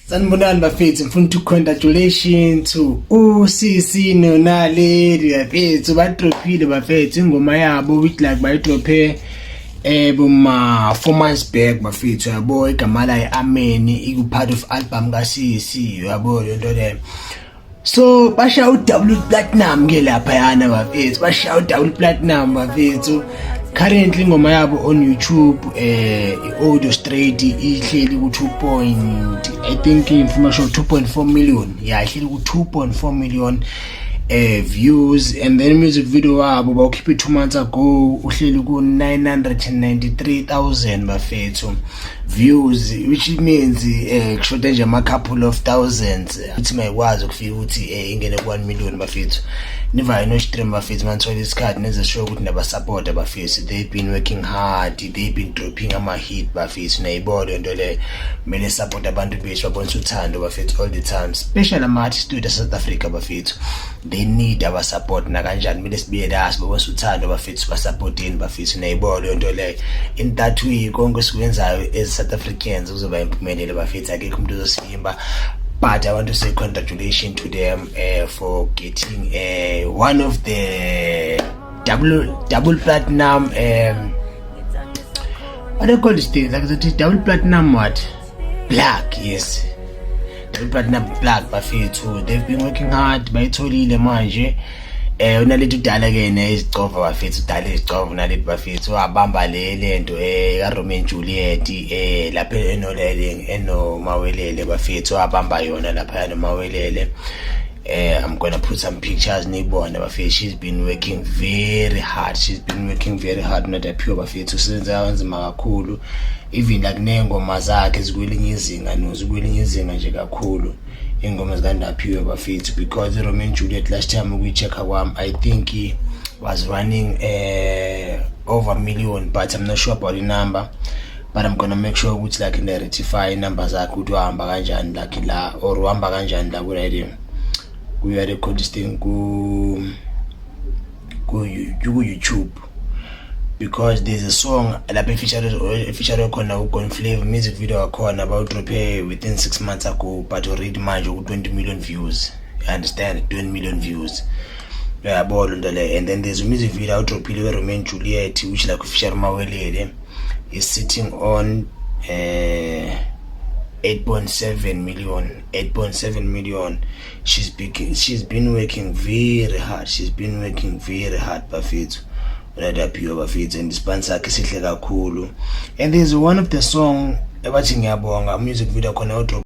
Sanibonani bafethu, ngifuna ukuthi congratulations to uCC noNaledi bafethu. Badrophile bafethu ingoma yabo, which like bayidrophe boma 4 months back bafethu, yabo. Igama layo Ameni, iku part of album kaCC, yabo lento leyo. So bashaya u-double platinum ke lapha yana bafethu, bashaya u-double platinum bafethu. Currently ingoma yabo on YouTube, i-audio straight, ihleli ku 2 point, I think information 2.4 million. Yeah, ihleli ku 2.4 million views. And then music video wabo bawukhiphe 2 months ago, uhleli ku 993,000 bafethu views, which means kushoda nje ama couple of thousands ukuthi mayikwazi ukufika ukuthi ingene ku 1 million bafethu. Nivaye no stream bafethu, manithola isikhathi, nenze sure ukuthi naba support bafethu. They've been working hard, they've been dropping ama hit bafethu, nayibona lento le. Kumele support abantu bethu, babonisa uthando bafethu all the time, especially ama artists wethu South Africa bafethu. They need our support nakanjani. Kumele sibuye la sibonisa uthando bafethu, basupporteni bafethu, nayibona lento leyo. In that way, konke esikwenzayo as South Africans kuzoba impumelelo bafethu, akekho umuntu ozosivimba. But I want to say congratulations to them for getting one of the double platinum, what do you call this thing, like the double platinum, what, plaque? Yes, double platinum plaque bafethu. They've been working hard, bayitholile manje. UNaledi udala ke nezicova bafethu, udala izicova uNaledi bafethu. Wabamba le lento ka Romeo and Juliet lapha enolele enomawelele bafethu, wabamba yona lapha nomawelele. I'm gonna put some pictures nibone bafethu. She's been working very hard, she's been working very hard uNdaphiwe bafethu, usebenza kanzima kakhulu. Even like ney'ngoma zakhe zikwelinye izinga, no, zikwelinye izinga nje kakhulu iy'ngoma zikaNdaphiwe bafethu, because i-Romeo and Juliet, last time ukuyi-check-a kwami, I think he was running over a million, but I'm not sure about the number. But I'm gonna make sure ukuthi like ne-rectify i-number zakhe, ukuthi wahamba kanjani like la or uhamba kanjani la ku-radio, kuya-record this thing ku YouTube, because there's a song lapha efeature khona uGone Flavor, music video wakhona bawudrophe within 6 months ago, but already manje ku 20 million views, you understand? 20 million views, uyabona into leyo. And then there's a music video awudrophile we-Romeo and Juliet, which like feature Mawelele, is sitting on 8.7 million, 8.7 million. She's been working very hard, she's been working very hard bafethu uNdaphiwe bafethu, and ispan sakhe sihle kakhulu. And there's one of the song ebathi Ngiyabonga, music video khona udrop